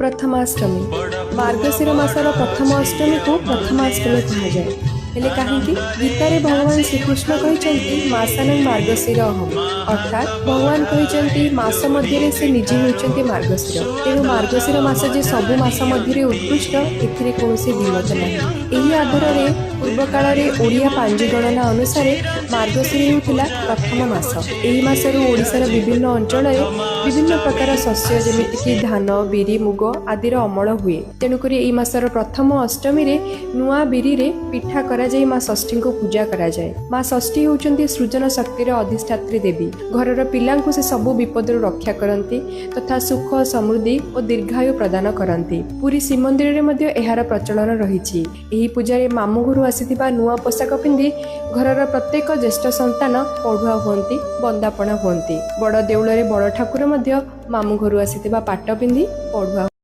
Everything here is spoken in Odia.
ପ୍ରଥମାଷ୍ଟମୀ। ମାର୍ଗଶିର ମାସର ପ୍ରଥମ ଅଷ୍ଟମୀକୁ ପ୍ରଥମାଷ୍ଟମୀ କୁହାଯାଏ। ହେଲେ କାହିଁକି? ଗୀତାରେ ଭଗବାନ ଶ୍ରୀକୃଷ୍ଣ କହିଛନ୍ତି, "ମାସାନଂ ମାର୍ଗଶିର ଅହମ୍"। ଅର୍ଥାତ୍ ଭଗବାନ କହିଛନ୍ତି, ମାସ ମଧ୍ୟରେ ସେ ନିଜେ ହେଉଛନ୍ତି ମାର୍ଗଶିର। ତେଣୁ ମାର୍ଗଶିର ମାସ ଯେ ସବୁ ମାସ ମଧ୍ୟରେ ଉତ୍କୃଷ୍ଟ, ଏଥିରେ କୌଣସି ଦ୍ୱିମତ ନାହିଁ। ଏହି ଆଧାରରେ ପୂର୍ବକାଳରେ ଓଡ଼ିଆ ପାଞ୍ଜି ଗଣନା ଅନୁସାରେ ମାର୍ଗଶିର ହେଉଥିଲା ପ୍ରଥମ ମାସ। ଏହି ମାସରୁ ଓଡ଼ିଶାର ବିଭିନ୍ନ ଅଞ୍ଚଳରେ ବିଭିନ୍ନ ପ୍ରକାର ଶସ୍ୟ, ଯେମିତିକି ଧାନ, ବିରି, ମୁଗ ଆଦିର ଅମଳ ହୁଏ। ତେଣୁକରି ଏହି ମାସର ପ୍ରଥମ ଅଷ୍ଟମୀରେ ନୂଆ ବିରିରେ ପିଠା କରାଯାଇ ମା ଷଷ୍ଠୀଙ୍କୁ ପୂଜା କରାଯାଏ। ମା ଷଷ୍ଠୀ ହେଉଛନ୍ତି ସୃଜନ ଶକ୍ତିର ଅଧିଷ୍ଠାତ୍ରୀ ଦେବୀ। ଘରର ପିଲାଙ୍କୁ ସେ ସବୁ ବିପଦରୁ ରକ୍ଷା କରନ୍ତି ତଥା ସୁଖ, ସମୃଦ୍ଧି ଓ ଦୀର୍ଘାୟୁ ପ୍ରଦାନ କରନ୍ତି। ପୁରୀ ଶ୍ରୀମନ୍ଦିରରେ ମଧ୍ୟ ଏହାର ପ୍ରଚଳନ ରହିଛି। ଏହି ପୂଜାରେ ମାମୁଁ ଘରୁ ଆସିଥିବା ନୂଆ ପୋଷାକ ପିନ୍ଧି ଘରର ପ୍ରତ୍ୟେକ ଜ୍ୟେଷ୍ଠ ସନ୍ତାନ ପଢୁଆ ହୁଅନ୍ତି, ବନ୍ଦାପଣା ହୁଅନ୍ତି। ବଡ଼ ଦେଉଳରେ ବଡ଼ ଠାକୁର ମଧ୍ୟ ମାମୁଁ ଘରୁ ଆସିଥିବା ପାଟ ପିନ୍ଧି ପଢୁଆ